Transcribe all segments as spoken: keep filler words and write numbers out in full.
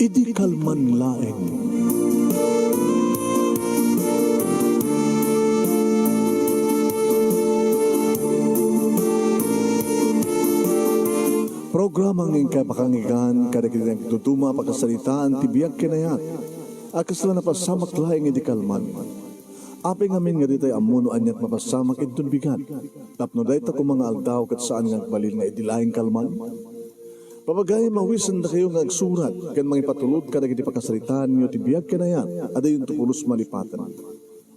Idi kalman laeng. Programa nga inkay pakanggan kadagiti nagduduma a pakasaritaan ti biag ken ayat a kasla napasamak laeng idi kalman. Apay ngamin nga ditay ammo no aniat mapasamak inton bigat, tapno dayta koma nga aldaw ket saan nga agbalin nga idi laeng kalman? Papagayam, awisendakayo nga agsurat ken mangipatulod kadagiti pakasaritaanyo ti biag ken ayat a dayonto pulos malipaten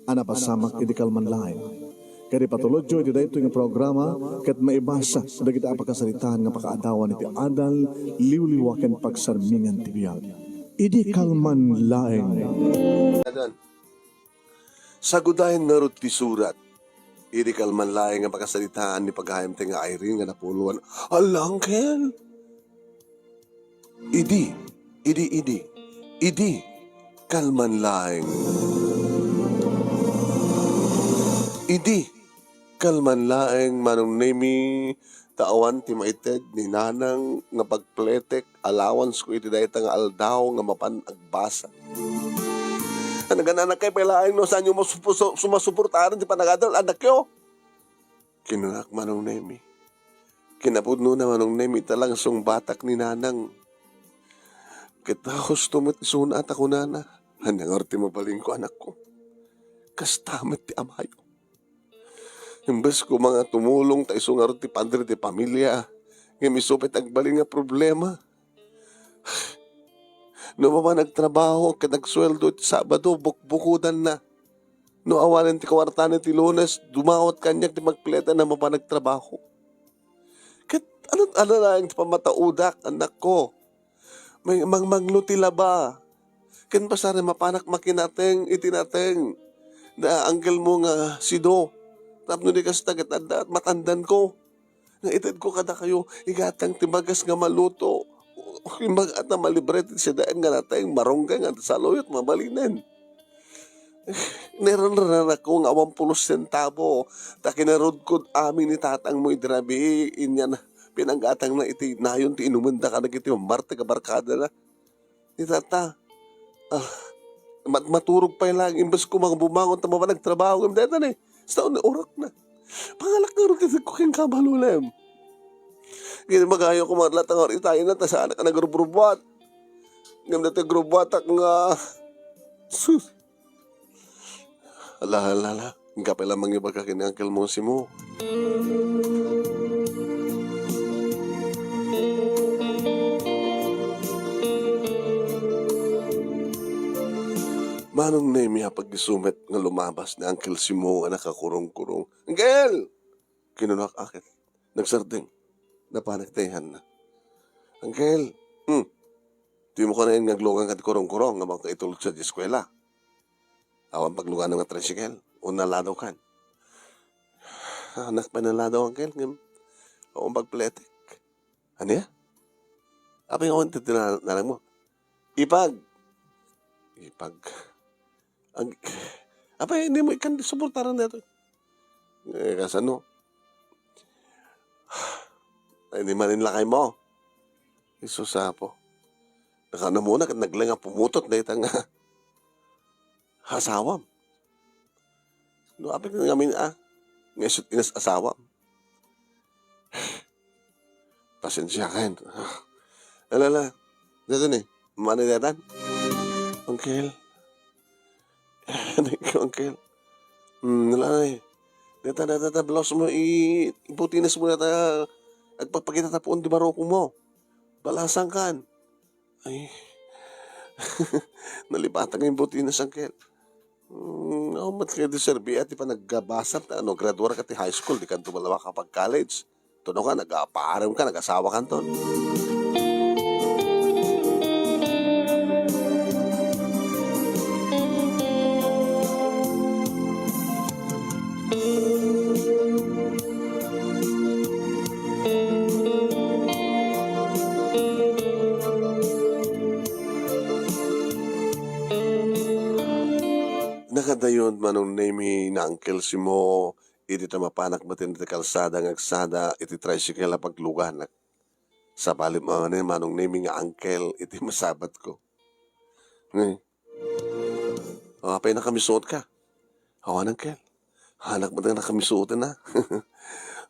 a napasamak idi kalman laeng. Ket ipatulodyo iti daytoy nga programa ket maibasa dagiti a pakasaritaan nga pakaadawan iti adal, liwliwa ken pagsarmingan ti biag. Idi kalman laeng. Sagudayen ngarud ti surat. Idi kalman laeng nga pakasaritaan ni pagayamtay nga Irene nga napuloan. Ala, Uncle! Idi, idi, idi, idi, kalman laeng. Idi, kalman laeng, Manong Nemi, ta awan ti maited ni Nanang nga pagpletek allowance ko iti dayta nga aldaw nga mapan agbasa. Nagananak kay pay laeng no saanyo masupu-, su-, sumasuportaran ti panagadal anakyo. Kinunak Manong Nemi. Kinapudno na Manong Nemi ta laeng sungbatak ni Nanang. Ket husto met isuna ta kunana, "Ania ngarud ti mabalinko, anakko? Kasta met ti amayo." Imbes koma nga tumulong ta isu ngarud ti padre ti pamilia, ngem isu pay ti agbalin nga problema. No mapan agtrabaho ket agsueldo iti Sabado, bukbukodanna. No awanen ti kuartana iti Lunes, dumawat kaniak ti magpletek a mapan agtrabaho. Ket ano, ano laeng ti pammataudak, anakko? May mangmanglo ti laba. Ken pasar, mapanak makinateng iti nateng da angkelmo nga sido. Tapno di kasta ket adda matandanko nga itedko kadakayo, igatang ti bagas nga maluto. Imbag ata malibre ti sidaen nga nateng, marunggay nga saluyot, mabalinen. Niranranako nga awan pulos sentabo, ta kinarudkod amin ni tatangmo idi rabii, inyan pinanggatangna iti nayon ti inumenda kadagiti Marte a barkadana. Ni tata, ah, mat-, maturog pay lang, imbes ko mga bumangon ta mapan agtrabaho, ngem dayta ni, sa uray urakna. Pangalak nga run iti ko ken kabalulem. Gini magayo ko mga latang or itayin na, ta saan ka nagrubrubuat. Ngem dayta grubuatak nga, sus. Ala, ala, ala. Inkapay la mangibaga ken ni Uncle Mosimo. Manong Nemi, apag-isu met nga lumabas ni Uncle Simo nga nakakurong-kurong. "Uncle!" Kinunak aket. Nagsardeng. Napanek ti ayhanna. "Uncle!" "Hmm." "Dimo kanayon nga aglugan ka ti kurong-kurong nga makaitulod sa di eskuela? Awan pagluganam nga tricycle, o naladaw kan?" "Anak pay naladaw, Uncle, ngem awan pagpletek." "Ania? Apay nga awan ti dinarag mo?" "Ipag." "Ipag? Ag-, apay, dimo ikkan suportaran daytoy?" "Eh, kasano? Ay, di manin lakay mo." "Jesus, Apo. Nakaano mo na, ket nagla nga pumutot dayta nga asawam. No, apay ngamin, ah, nga isut inas asawam." "Pasensiakan. Ala, ala. Dayta ni, mano daytan?" "Uncle." "Uncle. Hmm, ala ni. Dayta, dayta, dayta, blouse mo, i-, ibutines mo dayta. Agpapakita ta puon ti barukong mo. Balasang kan." Ay. Nalipatan nga imbutines, Uncle. Hmm, awan met kadi serbi ti panagbasam ta no graduar ka ti high school, di kanto malawa ka pag-college. Tuno ka, nag-aparem ka, nag-asawa kanton. Nakadayon, Manong Nemi, ni Uncle Simo, idi ta mapanak met iti kalsada nga agsada iti tricycle a pagluganak. Sabali manen, Manong Nemi, nga Uncle, iti masabatko. Eh. O, apay nakamisuot ka? Awan, uncle. Hanak met nga nakamisuot na.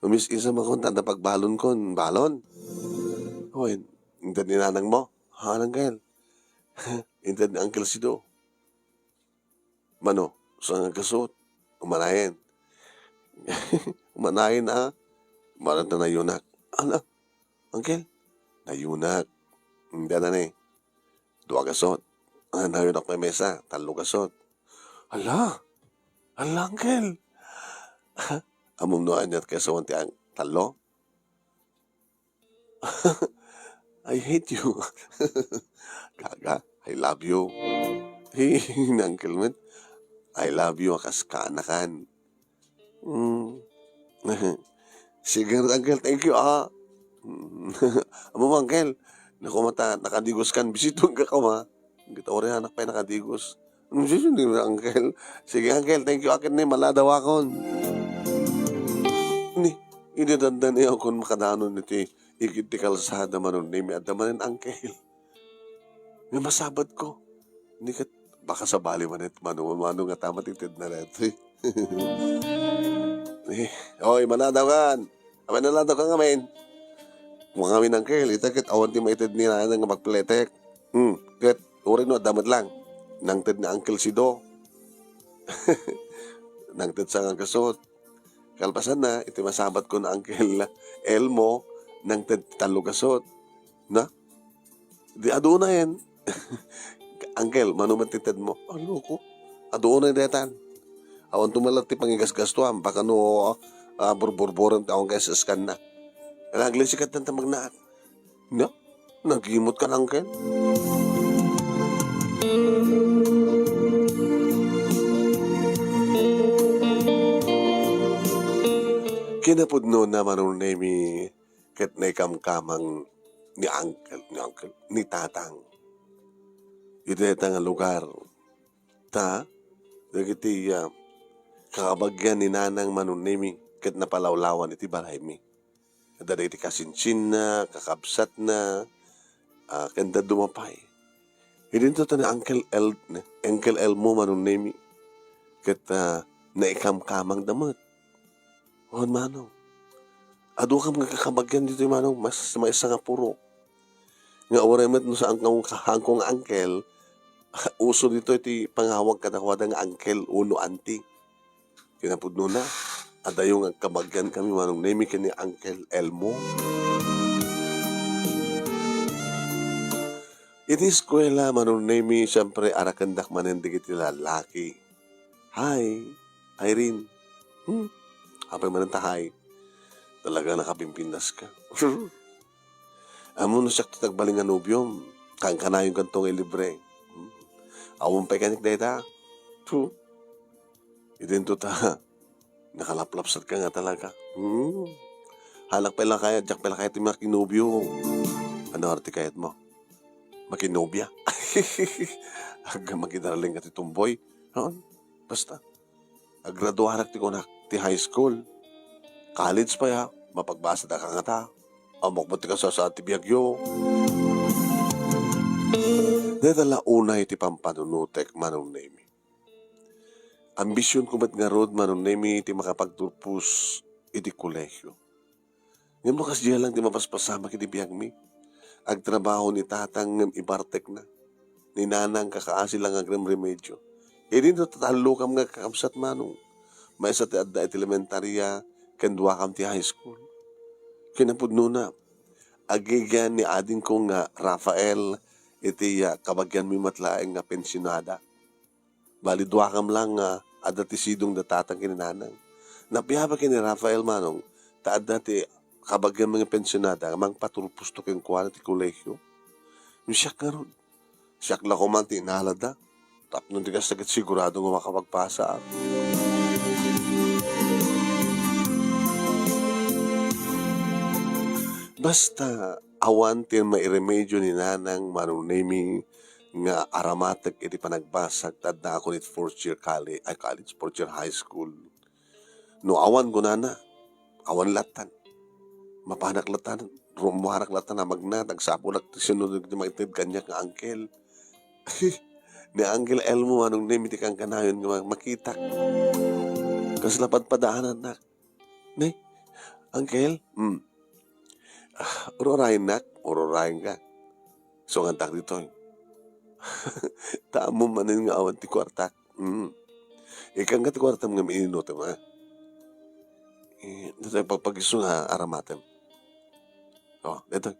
Umis-isam ako, ta adda pagbalon kon. Balon? Oy, inted ni nanang mo? Awan, uncle. Inted ni Uncle Sido. Mano, saan nga agkasuot? Umanayen. Umanayen, a? Mano ta nayunak. Ala, uncle, nayunak. Inted na ni. Dua a gasot. Ah, nayunak pay maysa, tallo a gasot. Ala! Ala, uncle! Ammom no ania ti kaysawan ti ang-, tallo? I hate you. Gaga, I love you. Hi, ni uncle met. I love you, a kas kaanakan. Mm. Sige, uncle, thank you, a. Mm. Ammom, uncle, naku, mata, nakadigos kan, bisituen ka koma. Kita uri anak pay nakadigos. Ano siya, di ba, uncle? Sige, uncle, thank you, akin ni, maladaw akon. Ni, idi dandan iya kon makadanon iti igid ti kalsada, Manong Nemi, adda manen uncle. Nga masabat ko. Ni ket, baka sabali manen, mano, mano nga tama ti tedna daytoy. Eh, oy, maladaw kan. Apay naladaw ka ngamin? Ngamin, uncle, ita ket awan ti maited ni nanang nga magpletek. Hmm, ket uray no adda met lang. Nangted ni Uncle Sido. Nangted saan nga gasot. Kalpasanna, iti masabat ko ni Uncle Elmo, nangted tallo a gasot. Na? Di adu unayen. Uncle, mano met ti tedmo? Alo ko. Adu unay daytan. Awan to man latta ti pangigasgastuam, baka no, ah, burburburen ti awan kay saskanna. Naglisikat ta magnaat. Nya? Nagimot ka, uncle? Kinapudnona, Manong Nemi, ket naikamkamang ni uncle, ni uncle, ni tatang. Iti dayta nga lugar, ta, dagiti, ah, kakabagian ni nanang, Manong Nemi, ket napalawlawan iti balaymi. Adda dagiti kasinsinna, kakabsatna, ah, ken dadduma pay. Idinto ta ni Uncle El-, ni Uncle Elmo, Manong Nemi, ket, ah, naikamkamangda met. Wen, manong. Adu kam nga kakabagian ditoy, manong, mas maysa nga purok. Nga uray met no saan kamo kahaanko nga uncle, uso ditoy ti pangawag kadakuada nga uncle wenno auntie. Kinapudnona, adayo nga agkabagian kami, Manong Nemi, ken ni Uncle Elmo. Iti eskuela, Manong Nemi, siempre, arakendak manen dagiti lalaki. Hi, Irene. Hmm? Apay manen ta hi? Talaga nakapimpintas ka. Ammom no siak ti nagbalin nga nobiom, kankanayon kanto nga ilibre. Hmm? Awan pay kanik dayta. Hmm? Idinto ta, nakalaplapsat ka nga talaga. Hmm? Halak pay la kaya, diak pay la kaya ti makinobio. Ano aro ti kayatmo? Makinobia? Agka makidarling ka ti tomboy. Haan? Basta. Aggraduarak ti kunak ti high school. College pay, ha? Mapagbasada ka ngata. Ammok met ti kasasaad ti biagyo. Dayta la unay ti pampanunotek, Manong Nemi. Ambisionko met ngarud, Manong Nemi, ti makapagturpos iti kolehio. Ngem no kasdiay lang ti mapaspasamak iti biagmi, agtrabaho ni tatang ngem ibartekna. Ni nanang kakaasi lang nga agremremedyo. Idinto ta tallokam nga kakabsat, manong. Maysa ti adda iti elementaria ken duakam ti high school. Kinapudnona, agigian ni adingko nga Rafael iti, ah, kabagianmi met laeng nga pensionada. Bali, duakam lang nga adda ti sidong da tatang ken ni nanang. Napiaba ken ni Rafael, manong, ta adda ti kabagianmi nga pensionada nga mangpaturposto kenkuana ti kolehio. Ngem siak ngarud, siak la koma ti inalada. Tapno di kasta ket sigurado nga makapagpasaak. Basta, awan ti mairemedyo ni nanang, Manong Nemi, nga aramatek iti panagbasag ta addaakon iti fourth year colle-, ay, college, fourth year high school. No awan, kunana, awan lattan. Mapanak lattan, rummuarak lattan a magna, agsapulak ti sinunod ti maited kaniak nga uncle. Ni Uncle Elmo, Manong Nemi, ti kankanayon nga ma-, makitak. Kasla padpadaanannak. Ne, Uncle? Hmm. Ah, ur-urayennak? Ur-urayenka. Isu nga addak ditoy. Ta ammom manen nga awan ti kuartak. Hmm. Ikkanka ti kuartam ngem ininutem, ha? Eh, ditoy pagpagiso nga aramatem. Oh, ditoy.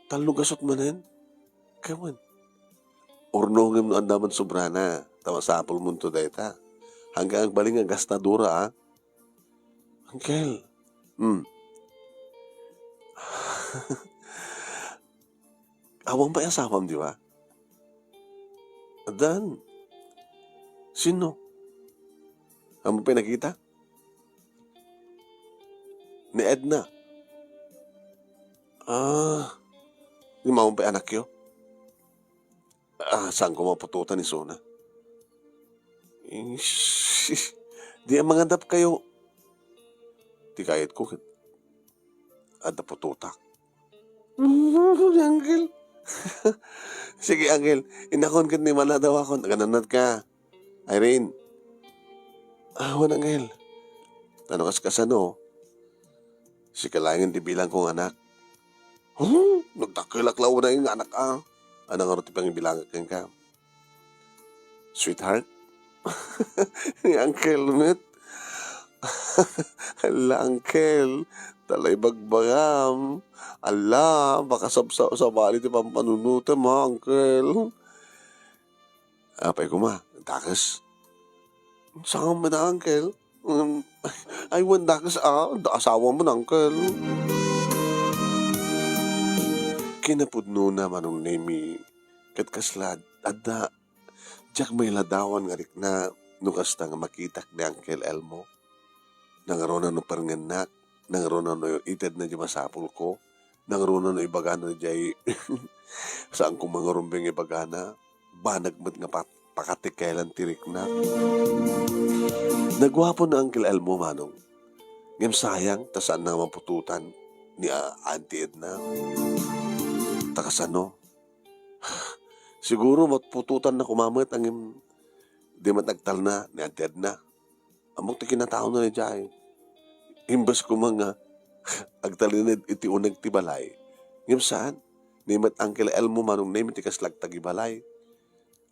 Tallo gasut manen? Kawen. Urnongem no adda man sobrana, ta masapulmonto dayta. Hanggang agbalin nga gastadora, ah. Uncle. Hmm. Awan pay asawam, di ba? Addan. Sino? Awan pay nakita? Ni Edna. Ah, ni maong pay anakyo? Ah, saan ko maputotan isuna? Ish, di a mangadap kayo. Ti kayatko ket adda putotak. Uncle. Sige, Uncle. Inakon ket ni manadawakon. Aganannat ka. Irene. Awan, Uncle. Tano kas kasano? Sika laengen ti bilang ko nga anak. Hmm, nagdakkelak la unay nga anak, ah. Ano nga ti pangibilangak kenka? Sweetheart? Ni Uncle met. Hala, Uncle. Tala ibagbagam. Ala, baka sabsa-, sabali ti pampanunutem, ha, Uncle. Apay koma, dakes. Saan met, Uncle? Um, ay, wen dakes, ah, da asawa mo, Uncle. Kinapudnona, Manong Nemi, ket kasla, adda, diak mailadawan nga rikna no kasta nga makitak ni Uncle Elmo. Nangruna no perngennak, nangruna no itedna di masapulko, nangruna no ibagana jay saan ko mangarumbeng ibagana, banag met nga pat-, pakatikelan ti rikna. Naguapo ni Uncle Elmo, Manong. Ngem sayang, ta saanna nga maputotan ni, ah, Auntie Edna. Ta kasano? Siguro maputotanna koma met, ngem di met agtalna ni Auntie Edna. Ammok ti kinataona daydiay. Imbes koma nga agtalina iti uneg ti balay. Ngem saan, ni met Uncle Elmo, Manong Nemi ti kasla agtagibalay.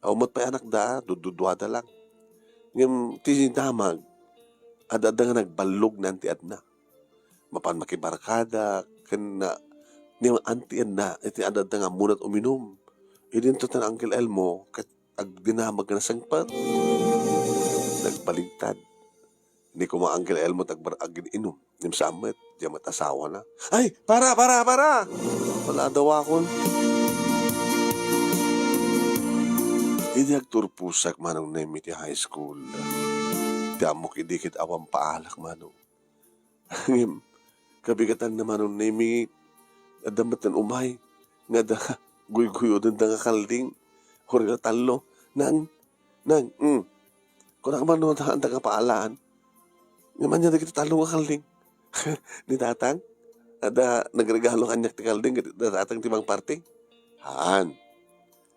Awan met pay anakda, dudduduada lang. Ngem ti damag, adda-adda nga nagballog ni Auntie Edna. Mapan makibarkada, ken na, ni Auntie Edna, iti adda-adda nga ammona't uminum. Idinto ta ni Uncle Elmo, ket agdinamag nga nasengpet. Nagbaligtad. Ni koma Uncle Elmo ti agbar-, agin-inum. Ngem saan met, diay met asawana. Ay, para, para, para! Wala daw akon. Idi agturposak, Manong Nemi, ti high school. Ti ammok idi ket awan paalak, Manong. Ngem, kabigatanna, Manong Nemi, adda met ti umay, nga adda guyguyodenda nga kalding, hurira tallo. Nang, nang, mm. Kunak man no, anta nga paalaan. Ngem ania dagiti tallo nga kalding? Ni Tatang? Adda nagregalo kaniak ti kalding, ket ni Tatang ti mangparti. Haan.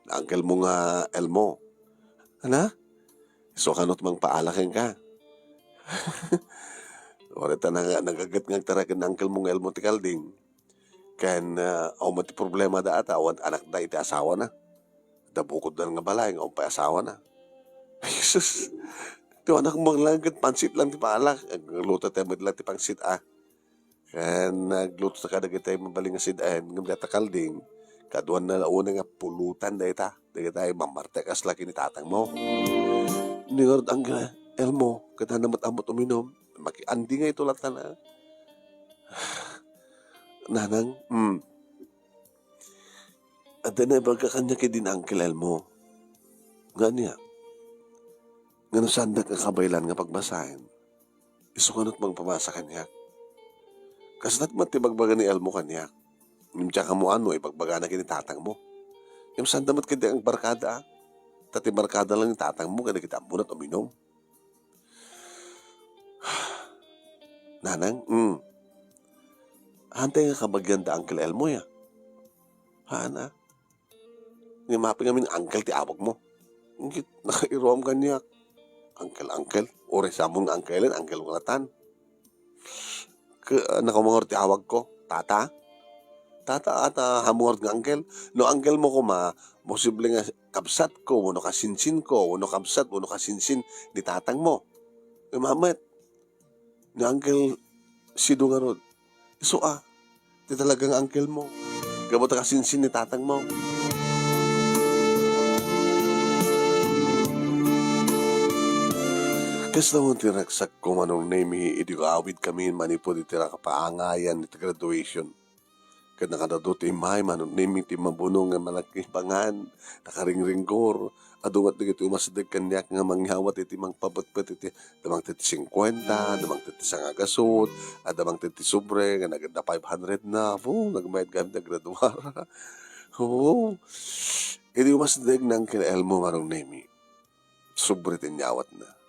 Uncle mo nga Elmo. Ana? Isu kano ti mangpaala kenka? Orita na nga, nagaget nga agtaray ken uncle mo nga Elmo ti kalding. Ken, ah, awan met ti problema da ata, awan anakda iti asawana. Da bukodda nga balay, nga awan pay asawana. Ay, Jesus! Ti anak mo lang ket pansit lang ti paalak. Agluto tayo met lang ti pansit, ah. Ken nagluto ta kadagiti mabalin nga sid-en, ngem dayta kalding, kaduanna la unay nga pulutan dayta. Dagiti mammartek a kasla ken ni tatang mo. Ni ngarud, Uncle Elmo, ket haan met ammot uminum, makiandi nga ito latta na. Nanang, hmm. Adda naibaga kaniak idi ni Uncle Elmo. Nga ania? Nga no saandak nga kabaylan nga pagbasaen, isu kano ti mangpabasa kaniak. Kasla met ti ibagbaga ni Elmo kaniak. Ngem diak ammoan no ibagbagana ken ni tatang mo. Ngem saanda met kadi agbarkada, a? Ta ti barkada lang ni tatang mo kadagiti ammona ti uminum. Nanang, mm. Haantay nga kabagian da Uncle Elmo, ya? Haan, a? Ngem apay ngamin uncle ti awag mo? Ngem nakairuam kaniak. Uncle, uncle. Uray sa ammom nga uncle-en, uncle mo latan. Ke-, nakumangor ti awagko. Tata? Tata, ata, ammom ngarud nga uncle? No uncle mo koma, posible nga kabsatko, wenno kasinsinko, wenno kabsat, wenno kasinsin ni tatangmo. Ngem met, ni Uncle Sido ngarud. Isu a, ti talaga nga uncle mo. Gapu ta kasinsin ni tatangmo. Kasla ti ragsakko, Manong Nemi, idi aawidkami manipud iti nakapaangayan iti graduation. Ket nakadadu ti immay, Manong Nemi, ti mabunong nga managkibangan, nakaringringgor. Adu met dagiti umasdeg kaniak nga mangyawat iti mangpabetbet iti, adda mangted singkuenta, adda mangted ti sangagasut, adda mangted ti sobre nga nagada five hundred na. Apo, nagmayad kami, nagraduar. Oo. Idi umasdeg ni Uncle Elmo, Manong Nemi, sobre ti inyawatna.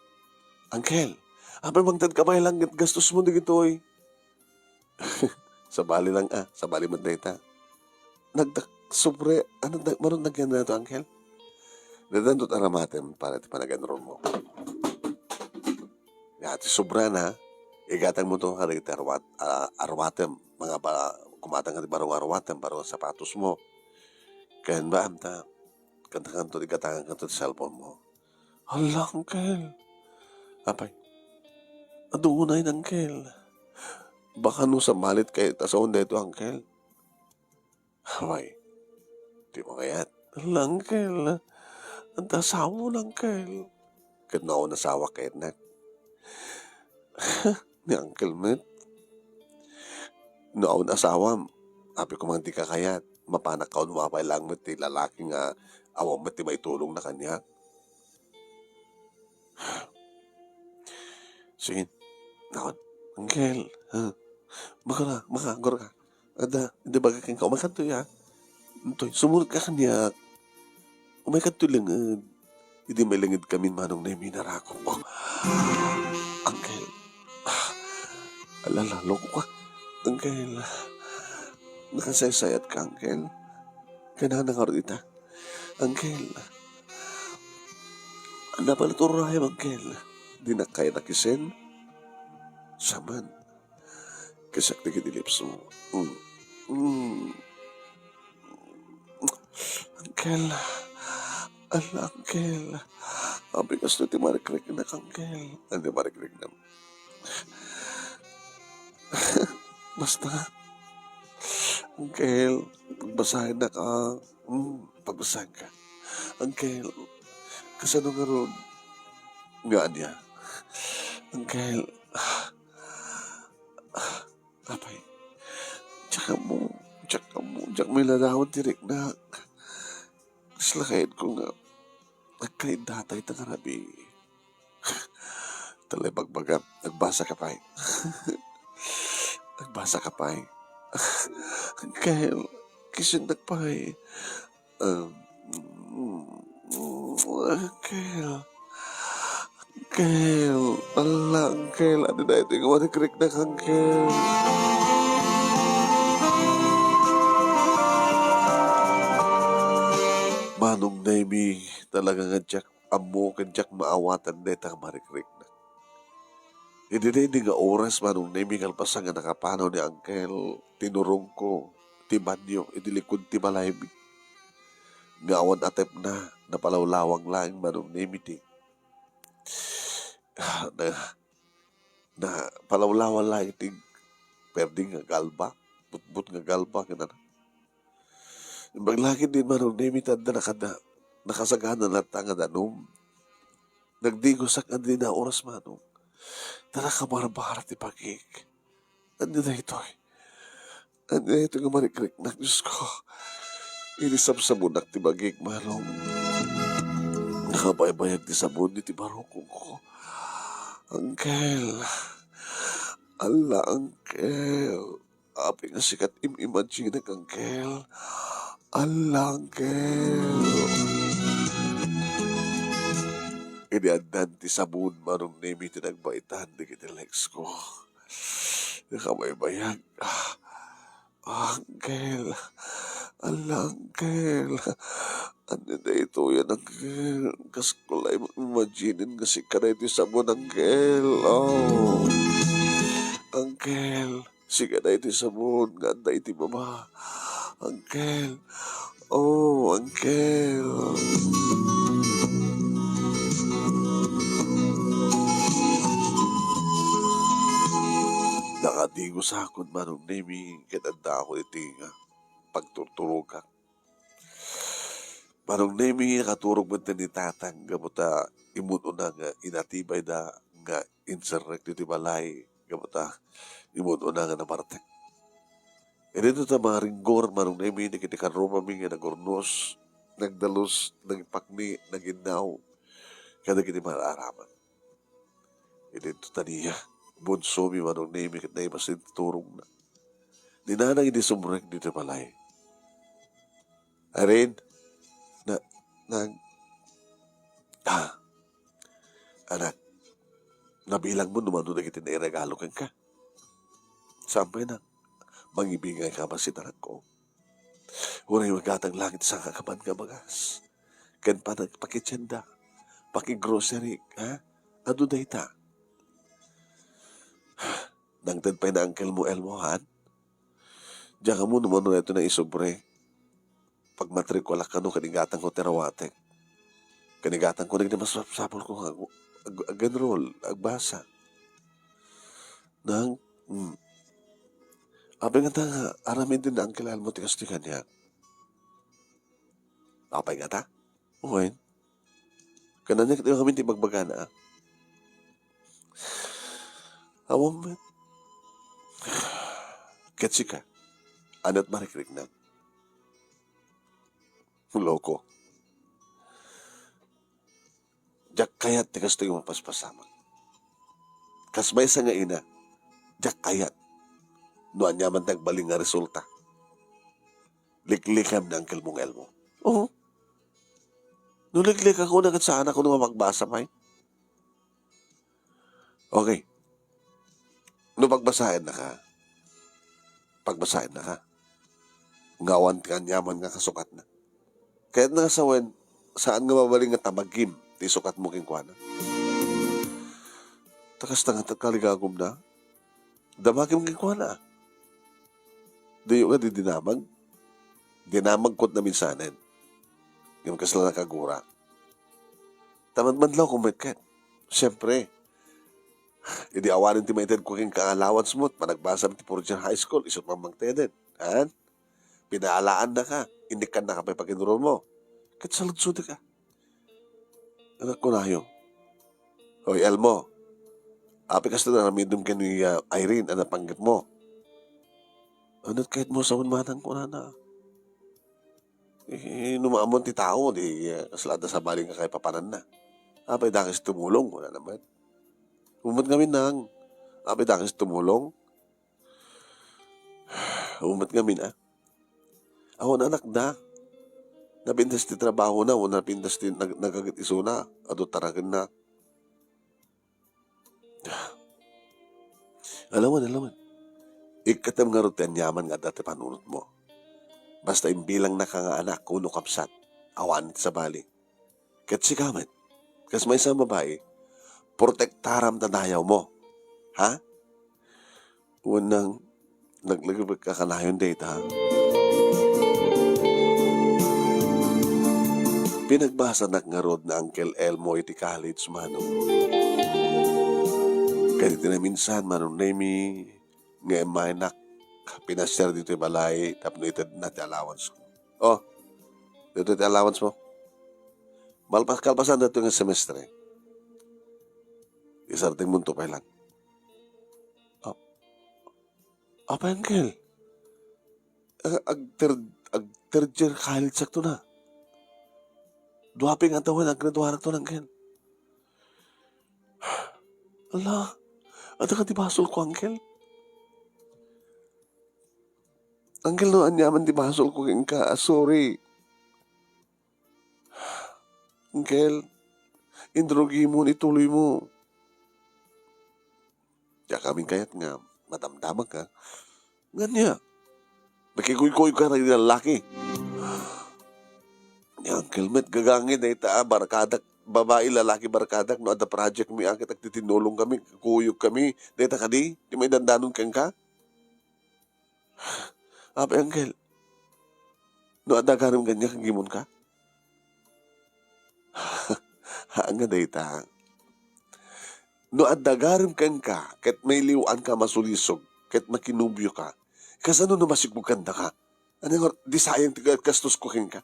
"Uncle, apay mangted ka pay lang ket gastos mo dagitoy?" Sabali lang a, sabali met dayta. Nagdak-, sobre, ano, da-, manong nagyan na to, Uncle? Dadan to aramatem para ti panaganron mo. Ya, ti sobrana, igatang mo to, kada iti arwat-, ah, arwatem, mga ba, kumatang ka ti baro nga arwatem, baro nga sapatos mo. Ken ba, amta, kantakan to, igatang ka to ti cellphone mo. Hala, Uncle. Apay, adu unay, Uncle. Baka no samalit kay ta saon dayto, Uncle. Apay, di mo kayat. Hala, Uncle. Anta asawa mo, Uncle. Ket no awan asawa kayatnak. Ni Uncle met. No awan asawam, apay koma nga di ka kayat. Mapanak kaunwa pay lang met ti lalaki nga awan met ti maitulongna kaniak. Sige. Nakon, Uncle, ha? Baka na, makaagor ka. Ada, di ba kakin ka, umaykadto ya? Intoy, sumurot ka kaniak. Umaykadto lenged. Idi mailenged kami, Manong Nemi, narakop ko. Uncle, ah, ala, naloko ka. Uncle, nakasaysayat ka, Uncle. Kailangan na nga ita. Uncle, napalaturay, Uncle. Di na kaya nakisen. Saman, kasak dagiti lips mo. Mm. Mm. Uncle, ala, Uncle. Apay kastoy ti marikriknak, Uncle. Ano ti marikriknak? Basta, Uncle, pagbasahin na ka. Mm, pagbasahin ka. Uncle, kasano ngarud? Nga ania? Uncle, apay, diak ammo, diak ammo, diak mailadawan ti riknak. Kasla kayatko nga agkaiddata ita nga rabii. Talay bagbagam, nagbasa ka pay. Nagbasa ka pay. Uncle, kisindak pay. Um, Uncle. Uncle. Ala, Uncle. Ania daytoy nga marikriknak, Uncle? Manong Nemi, talaga nga diak ammo ken diak maawatan dayta nga marikriknak. Idi daydi nga oras, Manong Nemi, kalpasan nga nakapanaw ni Uncle, tinurongko ti banio idi likud ti balaymi. Nga awan atepna, napalawlawang laeng, Manong Nemi, ti, na, napalawlawang laeng ti perdi nga galba, butbut nga galba, kinana. Imbag la ketdi, Manong Nemi, ta adda nakada-, nakasagana latta nga danum. Nagdigosak nga dina oras, Manong. Ta nakabarbar ti bagik. Ania daytoy? Ania daytoy nga marikriknak, Diosko? Idi sabsabonak ti bagik, Manong, nakabaybayag ti sabon iti barukongko. Uncle. Ala, Uncle. Apay nga sika ti im-imaginak, Uncle. Ala, Uncle. Idi addan ti sabon, Manong Nemi, ti nagbaitan dagiti legs ko. Nakabaybayag. Uncle. Ala, Angkel. Ania daytoyen, Angkel? Kasko la im-, imaginen nga sika daytoy sabon, Angkel. Oh. Angkel, sika daytoy sabon nga adda iti baba. Angkel. Oh, Angkel. Nakadigosakon, Manong Nemi, ket adda ako iti nga pagturturogak. Manong Nemi, nakaturog met ni Tatang gapu ta immun-una nga inatibayda nga inserrek ditoy balay gapu ta immun-una nga namartek. Idinto ta maringgor, Manong Nemi, dagiti karrupami nga nagurnos, nagdalus, nagpakni, naginnaw, kadagiti mar-aramang. Idinto ta nia, bunsomi, Manong Nemi, ket naimasin ti turogna. Ni Nanang idi sumrek ditoy balay. Irene, na, nang, ah, anak, nabilangmo no mano dagiti nairegalo kenka? Saan pay, Nang? Mangibingayka bassit, anakko. Uray magatang langit sangakaman nga bagas. Ken panagpakitienda, pakigrocery, ha? Adu dayta. Nangted pay ni Uncle mo, Elmo, han? Diak ammo no mano daytoy naisubli. Pagmatrikulak kano ken igatangko ti rawatek. Ken igatangko dagiti masapsapulko nga ag-, ag-, ag-enroll, agbasa. Nang, hmm. Apay ngata nga aramiden ni Uncle Elmo ti kastoy kaniak? Apay ngata? Wen. Ken ania ket amin ti ibagbagana, a? Awan met. Ket sika, ania't marikriknam? Loko. Diak kayat ti kastoy nga mapaspasamak. Kas maysa nga ina, diak kayat no aniaman ti agbalin nga resulta. Liklikam ni Uncle mong Elmo. Oo. No liklikak, kuna ket saanak no mapagbasa pay. Okay. No pagbasaennaka, pagbasaennaka. Nga awan ti aniaman nga kasukatna. Kayatna nga sawen, saan nga mabalin nga tamagim ti isukatmo kenkuana. Ta kasta nga ti kaligagumna, damagim kenkuana. Diyo nga di dinamag? Dinamagko ti naminsanen. Ngem kasla nakagura. Ta madmadlawko met ket. Siempre, idi awanen ti maitedko kenka nga allowance mo, panagbasam ti fourth year high school, isu't man mangted. Han? Pinaalaannaka, innikkannaka pay pag-enroll mo. Ket saludsodka. Anak kunayo. Hoy, Elmo. Apay kasta ti aramidem ken ni, ah, Irene a napanggepmo? Ania't kayatmo sawen manang kunana? Eh, no maammoan ti tao, di, ah, kasla adda sabali nga kaipapananna. Apay dakes tumulong, kunana met. Ummet ngamin, Nang. Apay dakes tumulong? Ummet ngamin, a? Awan anakda. Napintas ti trabahona, wenno napintas ti nag-, nagaget isuna, adu taragenna. Alawen, alawen. Ikkatem ngarud ti aniaman nga adda ti panunotmo. Basta imbilangnaka nga anak wenno kabsat, awan ti sabali. Ket sika met, kas maysa a babai, protektaram ta dayawmo. Ha? Wenno, naglagipek ka kanayon dayta. Pinagbasanak ngarud ni Uncle Elmo iti college, Manong. Ket iti naminsan, Manong Nemi, nga immaynak, pinasiar ditoy balay tapno itedna ti allowance ko. Oh, ditoy ti allowance mo. Malpas-, kalpasan daytoy nga semestre, isardengmonto pay lang. Ah, apay, Uncle? Ag-, ag-third, ag-third year college-akto na. Dua pay nga tawen, aggraduarakto na, Uncle. Ala, adda kadi basolko, Uncle? Uncle, no aniaman ti basolko kenka, sorry. Uncle, indrogimo, ituloymo. Diak amin kayat nga madamdamagka. Ngania? Nakiguyguyka dagiti lallaki. Ni Uncle met, gagangi dayta a barkadak, babai, lalaki barkadak, no adda project mi a ket agtitinnulong kami, kuyog kami, dayta kadi, ti maidandanon kenka? Apay, Uncle, no adda agarim kaniak, agimonka? Haan nga dayta. No adda agarim kenka, ket mailiw-anka a masulisog, ket makinobioka, kasano no masikog kadaka? Ania nga, di sayang ti gastusko kenka?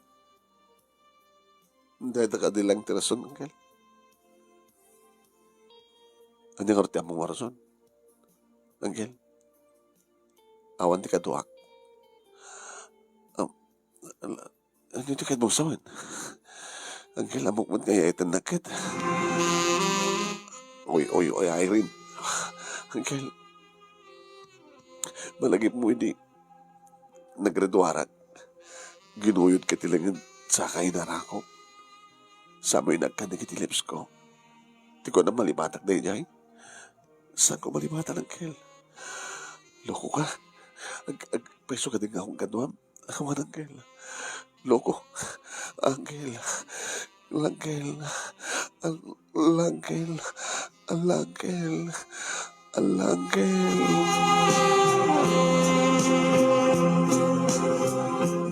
Dayta kadi laeng ti rason, Uncle. Ania nga ti ammom a rason, Uncle? Awan ti kaduak. Am, ania ti kadmong sawen? Uncle, ammok met nga ay-ayatennak ket. Oy, oy, oy, Irene. Uncle, malagipmo idi naggraduarak, ginuyodka ti lenged saka inarako. Saanmo inagkan dagiti lipsko. Ti kunam, malibatak daydiay. Saanko malibatan, Uncle? Lokoka. Ag-, agpayso kadi nga akon kaduam? Awan, Uncle. Loko. Uncle. Uncle. Al-, Uncle. Uncle. Uncle.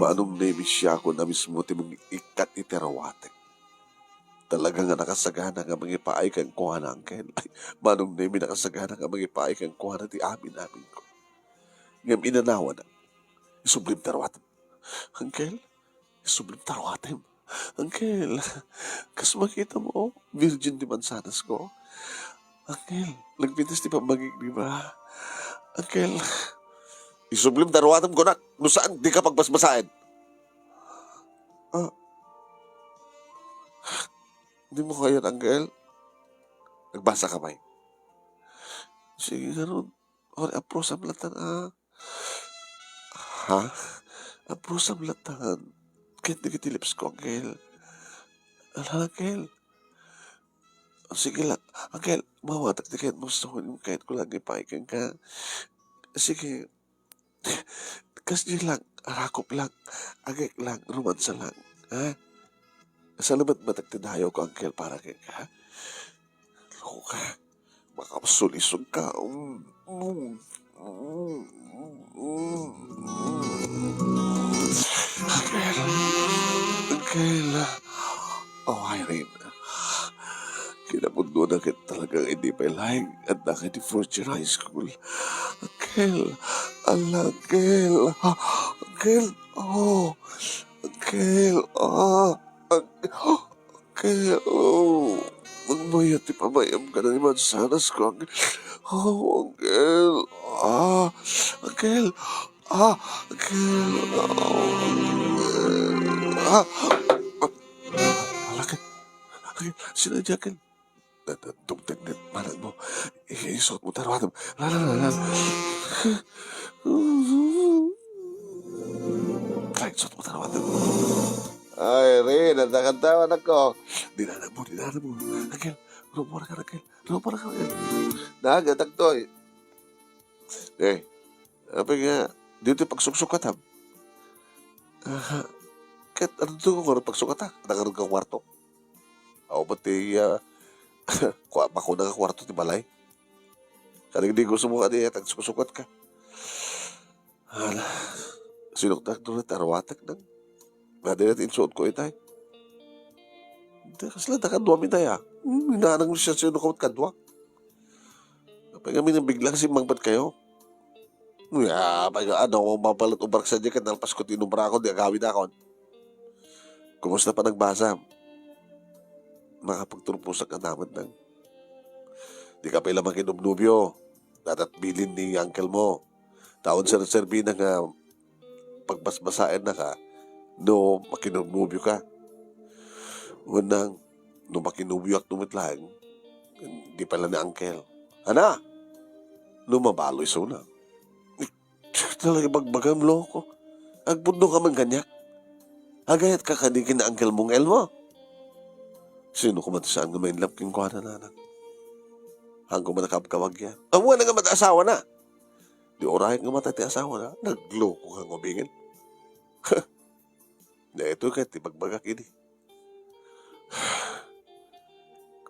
Manong Nemi, siakon a mismo ti mangikkat iti rawatek. Talaga nga nakasagana nga mangipaay kenkuana, Uncle. Ay, Manong Nemi, nakasagana nga mangipaay kenkuana ti amin-aminko. Ngem inanawana, isublim ta ruatem. Uncle, isublim ta ruatem. Uncle, kas makitamo, virgin ti mansanasko. Uncle, nagpintas ti pammagik, di ba? Uncle, isublim ta ruatem, kunak. No saan, dika pagbasbasaen. Ah. Dimo kayat, Uncle? Nagbasaka pay? Sige, ngarud. Or, aprosam latta, ah. Ha? Aprosam latta. Ket dagiti lipsko, Uncle. Ala, Uncle. Sige lang. Uncle, mawatak ti kayatmo sa kayatko lang ipaay kenka. Sige. Kasdi lang, arakop lang, agek lang, romansa lang, ha? Salamat matak ti dayawko, Uncle, para kenka, ha? Lokoka, makapsulisog ka. Mm, mm, mm, mm, mm. Uncle, Uncle. Oh, Irene. Kinapudnona ket talaga idi pay laeng adda ka iti fourth year high school. Uncle, ala, Uncle. Ah, Uncle, oh. Uncle, ah. Uncle, oh. Nagbayat ti pamayam ka na ni mansanasko, Uncle. Oh, Uncle. Ah, Uncle. Ah, Uncle. Ah, Uncle. Ah. Ala ket. Uncle, sino di, Uncle? Tungteg ni managmo. Isuot mo ta ruatem. La, la, la, la. Ay, isuot mo ta ruatem. Ay, Rin, ang nakantawan ako. Dinanag mo, dinanag mo. Uncle, rumor ka, Uncle. Rumor ka, Uncle. Nagatak to, eh. Eh, apay nga, dito pagsuksukatam. Aha. Ket, ano to ko, pagsukata? Nakarag ka kwarto. Aw, pati, ah, kua-, bakuna nga kwarto ti balay. Kadig di gusto mo kadi, eh, tagsuksukot ka. Hala, sinuktak doon, tarwatak nang. Nga di natin suot ko itay. Hindi, kasla, da kadwa mi tayo, ah. Hmm, hinanang siya, sino ka kadwa? Apay kami nang biglang simmangpat kayo? Uya, apay nga, ano, kung mapalit ubrak sa di, kanalpas ko, tinubra ko, di agawid akon. Kumusta pa nagbasa? Makapagturpusak ka naman nang. Di ka pa ila makinubnubyo. Dadat bilin ni uncle mo. Taon sa serbi na nga pagbasbasaen na ka, no makinubnubyo ka. Unang, no makinubyo ak no met laeng, di pala ni uncle. Ana? No mabaloy so na. Talaga ibagbagam, loko. Agpudno ka man kaniak. Agayat ka kadi ken uncle mong Elmo. Sino ko man ti saan nga ma-in love kenkuana, nanang? Haan ko man nakabkabag yan. Awan na nga mat-asawa na. Di orayek nga mata ti asawa na. Nagloko ka nga ubingen. Daytoy ket ti bagbagak idi.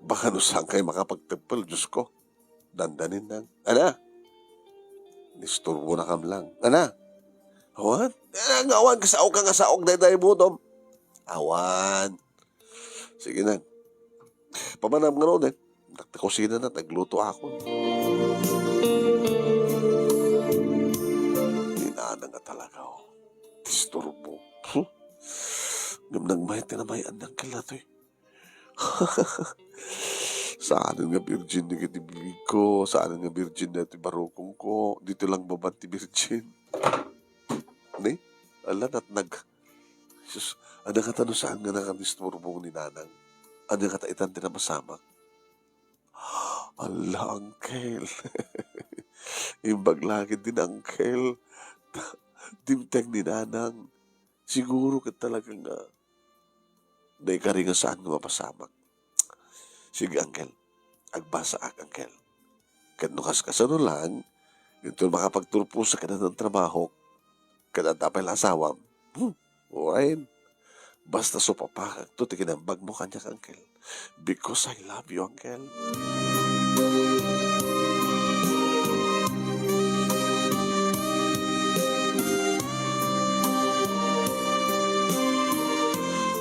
Baka no saan kayo makapagteppel, Diyos ko. Dandanin lang. Ana? Nisturbonakam lang. Ana? Awan? Ana nga awan, kasaok ka nga saok, dayday butom. Awan. Sige na. Pamanam nga ron eh. Dakta kusina na, nagluto ako. Ninana nga talaga, oh. Disturbo. Huh? Ngem nagmayat ti namay-an ni Uncle Latoy. Saanen nga virgin ni iti bibig ko, saanen nga virgin na iti barukong ko, dito lang babat ti virgin. Ni? Ala, natnag. Sus, adda kata no saan nga nakadisturbo ni Nanang. Adda kata itan ti napasamak. Ala, Uncle. Imbag langit din, Uncle. Dimteng ni Nanang. Siguro ket talaga nga naikari nga saan nga mapasamak. Sige, Uncle. Agbasaak, Uncle. Ket no kaskasano lang, dito makapagturposak ken addan trabahok, ket adda pay la asawam. Hmm, wen. Basta supapakakto ti kinaimbagmo kaniak, Uncle. Because I love you, Uncle.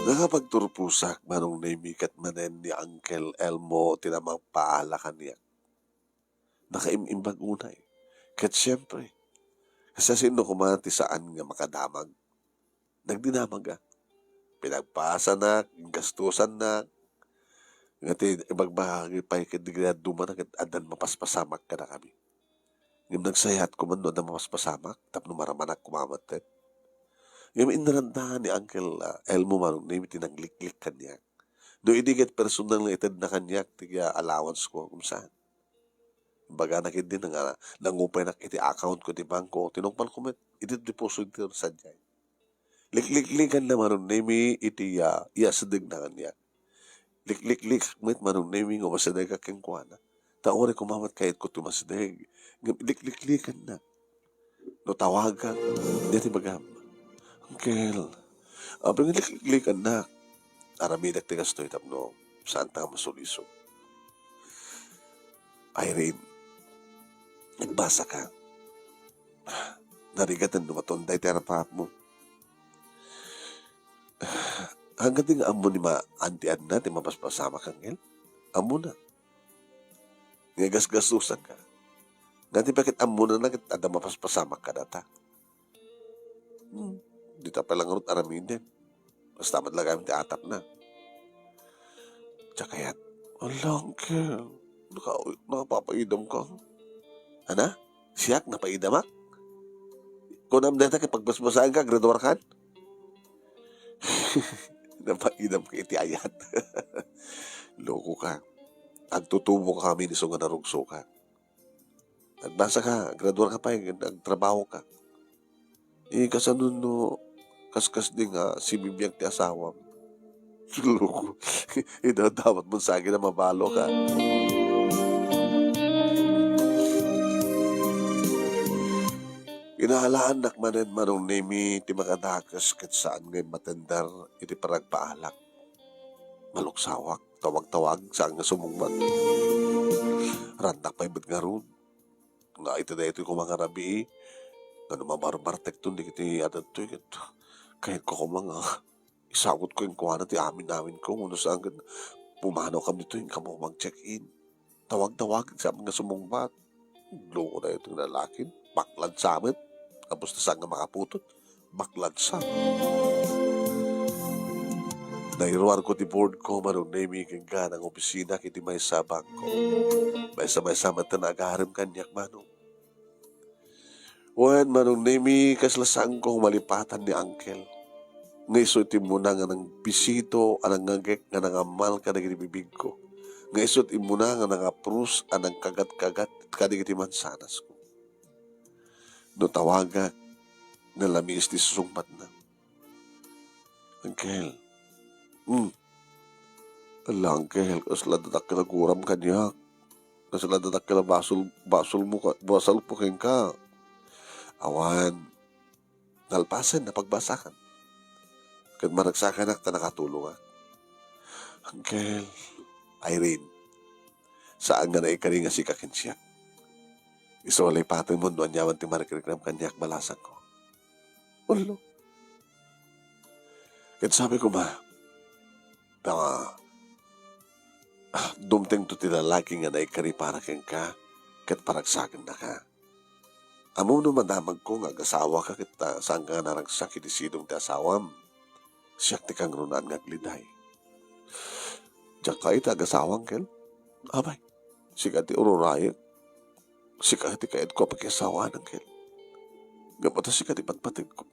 Nakapagturposak, Manong Nemi, ket manen ni Uncle Elmo ti namagpaala kaniak. Nakaim-imbag unay. Ket siempre, kasasino koma ti saan nga makadamag? Nagdinamag a. Pinagpasanak, gastusannak. Nga ti ibagbagi pay ket di kayat dumana ket addan mapaspasamak kadakami. Ngem nagsayat ko man no adda mapaspasamak tapno maramanak koma met. Ngem inranta ni Uncle, ah, Elmo Manong Nemi ti nagliklik kaniak. No idi ket personal nga itedna kaniak ti, ah, allowance ko, ngem saan. Ibagana ketdi nga nangupaynak iti account ko iti bangko, tinungpal ko met iti deposit ti sadiay. Likliklikanna Manong Nemi iti, ah, iyasidegna kaniak. Likliklik met Manong Nemi nga umasidegak kenkuana. Ta uray koma met kayatko ti umasideg. Ngem likliklikanna. No tawagak, diay ti ibagam, "Uncle, apay nga likliklikannak?" Aramidek ti kastoy tapno saanta nga masulisog. Irene, nagbasaka. Narigat no matunday ti arap-arapmo. Hanggan ti nga ammo ni ma-, Auntie Edna ti mapaspasamak, Uncle? Ammona. Nga gasgastusanka. Nga ti paket ammona na ket adda mapaspasamak kadata. Hmm. Dita pay la ngarud aramiden. Basta met la gamin ti atapna. Diak kayat. Ala, Uncle. Naka-, nakapapaidam ka. Ana? Siak, napaidamak? Kunam dayta ket pagbasbasaenka, graduarkan? Napaidam ka iti ayat. Loko ka. Agtutubo ka kami isu nga narugso ka. Agbasaka, graduar ka pay, agtrabaho ka. Eh, kasano no kaskasdi nga sibibiag ti asawam? Loko. Idadawat mo sa akin na mabalo ka. Inahalaannak manen Manong Nemi ti makadakes ket saan nga immatender iti panagpaalak. Maluksawak, tawag-tawag, saan nga sumungbat. Rannak pay met ngarud. Nga iti daytoy koma nga rabii, nga no mabarbartekton dagiti adadtoy ket kayatko koma nga isawot kenkuana ti amin-aminko, no saan ket pumanawkami ditoy, inkamo mag-check-in. Tawag-tawag, sa nga sumungbat. Loko daytoy nga lalaki, baklansa met. Tapos ta saan nga makaputot, baklansa. Nairuarko ti board ko, Manong Nemi, ken gana nga opisina iti maysa a bangko. Maysa-maysa met ti agarem kaniak, Manong. Wen, Manong Nemi, kasla saanko malipatan ni Uncle. Nga isu ti immuna nga nangbisito a nangngegek nga nangammal kadagiti bibigko. Nga isu ti immuna nga nangaprus a nangkagat-kagat kadagiti mansanasko. No tawagak, nalamiis ti susungbatna. Uncle. Hmm. Ala, Uncle, kasla dakkel a guram kaniak. Kasla dakkel a basol, basolmo ka, basolko kenka. Awan. Nalpasen, napagbasakan. Ket maragsakanak ta nakatulongak. Uncle. Irene. Saan nga naikari nga sika ken siak. Isu a lipatenmo no aniaman ti marikriknam kaniak, balasangko. Ullo. Ket sabi koma, ta, ah, dumtengto ti lalaki nga naikari para kenka, ket paragsakennaka. Ammom no madamagko nga agasawaka ket, ah, saanka nga naragsak idi sidong ti asawam. Siak ti kangrunaan nga agliday. Diak kayat ti agasawa, Angkel. Abay, sika ti ururayek. Sika ti kayatko a pakiasawaan, Angkel. Ngem ta sika ti patpategko.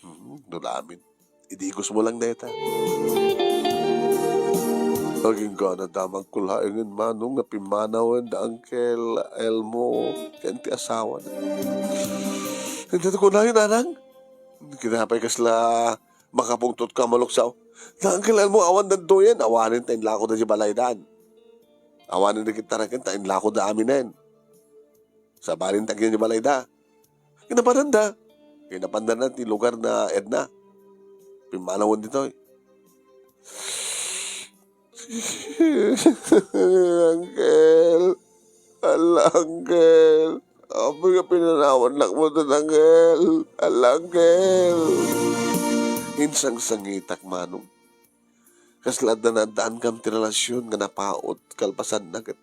Hmm, no lamin. Idigosmo lang dayta. Agingga nadamagko laengen, Manong, nga pimmanawen da Angkel Elmo ken ti asawana. Ket kunayo, Nanang? Kinapay kasla makapungtot ka maluksaw. Da Angkel Elmo, awan dantoyen, awanen ta inlakoda di balaydan. Awanen da ket taraken ta inlakoda aminen. Sabalin ta agyan di balayda. Kinapananda. Kinapandana ti lugar na Edna. Pimmanawen ditoy. Angkel. Ala, Angkel. Apay nga pinanawanlak met, Angkel. Ala, Angkel. Insangsangitak, Manong. Kasla adda naaddaankam ti relasyon nga napaut, kalpasanna ket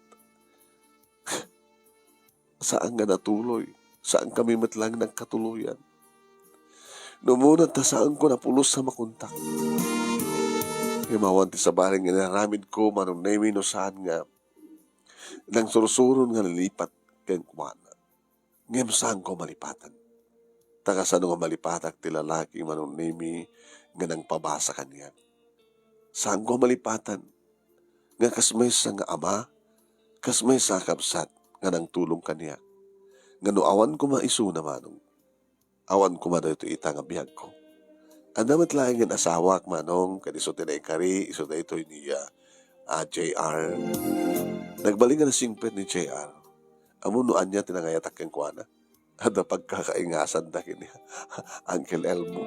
saan nga natuloy, saankami met laeng nagkatuloyan. No umuna ta saanko napulos a makontak. Ngem awan ti sabali nga inaramidko, Manong Nemi, no saan nga nangsursuron nga nalipat kenkuana. Ngem saanko malipatan. Ta kasano nga malipatak ti lalaki, Manong Nemi, nga nangpabasa kaniak? Saanko malipatan nga kas maysa nga ama, kas maysa a kabsat nga nangtulong kaniak. Nga no awan koma isuna, Manong, awan koma daytoy ita nga biagko. Adda met laengen asawak, Manong, ket isu ti naikari, isu daytoy ni, ah, ah, J R. Nagbalin nga nasingpet ni J R. Ammom no ania ti nangayatak kenkuana? Adda pagkakaingasanda ken ni Uncle Elmo.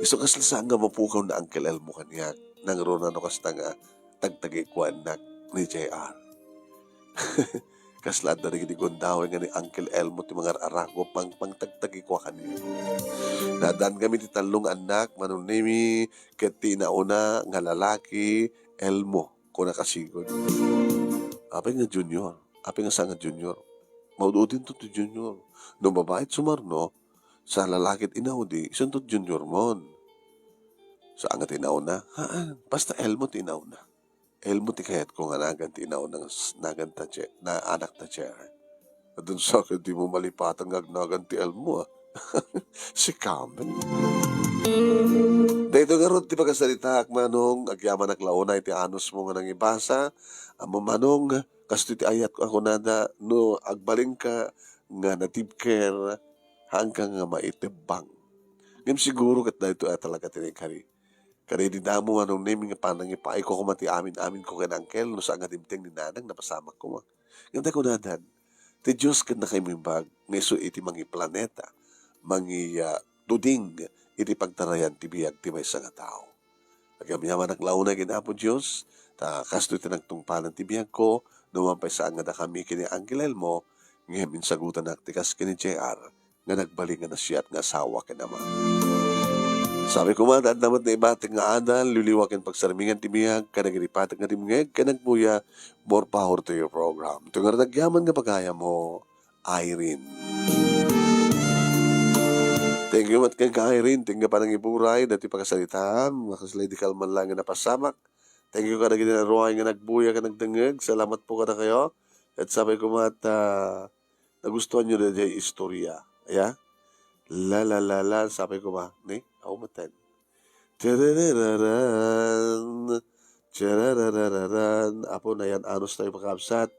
Isu kasla saan nga mapukaw ni Uncle Elmo kaniak, nangruna no kasta nga tagtagikuaennak ni J R. Kasla adda dagiti gundaway nga ni Uncle Elmo ti mangar-arago pang-, pangtagtagikua kaniak. Naaddankami ti tallo nga annak, Manong Nemi, ket ti inauna nga lalaki, Elmo, kuna kasigud. Apay nga Junior? Apay nga saan nga Junior? Maud-udinto ti Junior. No babai ti sumarno, sa lalaki ti inaudi, isunto ti Junior mon. Saan nga ti inauna? Haan, basta Elmo ti inauna. Elmo ti kayatko nga nagan ti inauna nga s-, nagan ta Che-, na anak ta Cher. Adun sa ket dimo malipatan nga agnagan ti Elmo, ah. Si Carmen. Daytoy ngarud ti pakasaritaak, Manong, agyamanak la unay ti anusmo nga nangibasa. Ammom, Manong, kastoy ti ayat a kunada, no agbalinka nga natibker, haanka nga maitebbang. Ngem siguro ket daytoy a talaga ti naikari. Kadaydi damo, Manong Nemi, nga panangipaayko koma ti amin-aminko ken Uncle no saan nga dimteng ni Nanang napasamak koma. Ngem ta kunadan, ti Dios ket nakaimbag nga isu iti mangiplaneta, mangi-, ah, tuding iti pagtarayan ti biag ti maysa nga tao. Agyamyamanak la unay ken Apo Dios, ta kastoy ti nagtungpalan ti biagko, no man pay saan nga dakami ken ni Uncle Elmo, ngem insagutanak ti kas ken ni J R, nga nagbalin nga nasayaat nga asawa ken ama. Sabi koma, adda met naibatik nga adal, liwliwa ken pagsarmingan ti biag kadagiti pateg nga dimngeg ken agbuya. More power to your program. Ito nga nagyaman nga pagayam mo, Irene. Thank you met kenka, Irene. Thank you panangiburay dati pakasaritam. Makaslay di kalman lang nga napasamak. Thank you kadagiti naruay nga nagbuya ken nagdengngeg. Salamat po kadakayo. Ket sabi koma, ah, nagustuhan nyo da jay istorya. Ya? La, la, la, la, sabi ko ba? Ni? Ako matan. Chararararan, chararararan. Apo, nayan-anos tayo pakabsat.